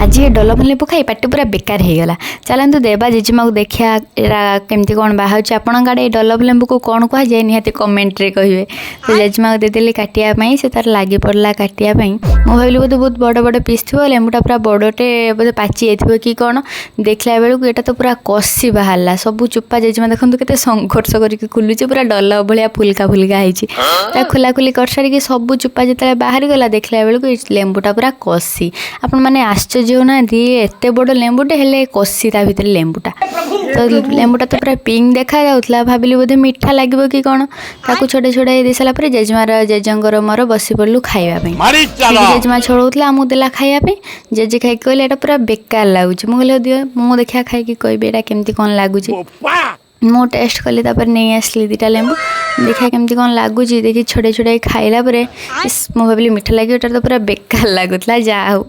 ଆଜି ଏ ଡଲଫ ଲେମ୍ବୁ ଖାଇ ପାଟି ପୁରା ବେକାର ହେଇଗଲା। ଚାଲନ୍ତୁ ଦେବା ଜେଜେମାକୁ, ଦେଖିବା ଏଇଟା କେମିତି କ'ଣ ବାହାରୁଛି। ଆପଣଙ୍କ ଆଡ଼େ ଏ ଡଲଫ ଲେମ୍ବୁକୁ କ'ଣ କୁହାଯାଏ, ନିହାତି କମେଣ୍ଟରେ କହିବେ। ତ ଜେଜେମାକୁ ଦେଇଦେଲି କାଟିବା ପାଇଁ। ସେ ତାର ଲାଗି ପଡ଼ିଲା କାଟିବା ପାଇଁ। ମୁଁ ଭାବିଲି ବୋଧେ ବହୁତ ବଡ଼ ବଡ଼ ପିସ୍ ଥିବ, ଲେମ୍ବୁଟା ପୁରା ବଡ଼ଟେ ବୋଧେ ପାଚି ଯାଇଥିବ କି କ'ଣ। ଦେଖିଲା ବେଳକୁ ଏଇଟା ତ ପୁରା କଷି ବାହାରିଲା ସବୁ ଚୋପା। ଜେଜେମା ଦେଖନ୍ତୁ କେତେ ସଂଘର୍ଷ କରିକି ଖୋଲୁଛି, ପୁରା ଡଲ ଭଳିଆ ଫୁଲକା ଫୁଲକା ହେଇଛି। ତା ଖୋଲାଖୋଲି କରିସାରିକି ସବୁ ଚୋପା ଯେତେବେଳେ ବାହାରିଗଲା, ଦେଖିଲା ବେଳକୁ ଏ ଲେମ୍ବୁଟା ପୁରା କଷି। ଆପଣମାନେ ଆଶ୍ଚର୍ଯ୍ୟ ହେଉନାହାନ୍ତି? ଏତେ ବଡ଼ ଲେମ୍ବୁଟେ ହେଲେ କଷି ତା ଭିତରେ ଲେମ୍ବୁଟା। ତ ଲେମ୍ବୁଟା ତ ପୁରା ପିଙ୍କ ଦେଖାଯାଉଥିଲା, ଭାବିଲି ବୋଧେ ମିଠା ଲାଗିବ କି କ'ଣ। ତାକୁ ଛଡ଼େଇ ଛଡ଼େଇ ଦେଇ ସାରିଲା ପରେ ଜେଜେମାର, ଜେଜେଙ୍କର ମୋର ବସି ପଡ଼ିଲୁ ଖାଇବା ପାଇଁ। ମାରି ଚାଲ। ଜେଜେମା ଛଡ଼ଉଥିଲା, ଆମକୁ ଦେଲା ଖାଇବା ପାଇଁ। ଜେଜେ ଖାଇକି କହିଲେ, "ଏଇଟା ପୁରା ବେକାର ଲାଗୁଛି।" ମୁଁ କହିଲି, "ହଉ ଦିଅ, ମୁଁ ଦେଖିବା ଖାଇକି କହିବି ଏଇଟା କେମିତି କ'ଣ ଲାଗୁଛି।" ମୁଁ ଟେଷ୍ଟ କଲି। ତାପରେ ନେଇ ଆସିଲି ଦୁଇଟା ଲେମ୍ବୁ, ଦେଖିବା କେମିତି କ'ଣ ଲାଗୁଛି। ଦେଖି ଛଡ଼େଇ ଛଡ଼େଇ ଖାଇଲା ପରେ, ଇସ୍, ମୁଁ ଭାବିଲି ମିଠା ଲାଗିବ, ଏଇଟା ତ ପୁରା ବେକାର ଲାଗୁଥିଲା। ଯାହା ହଉ।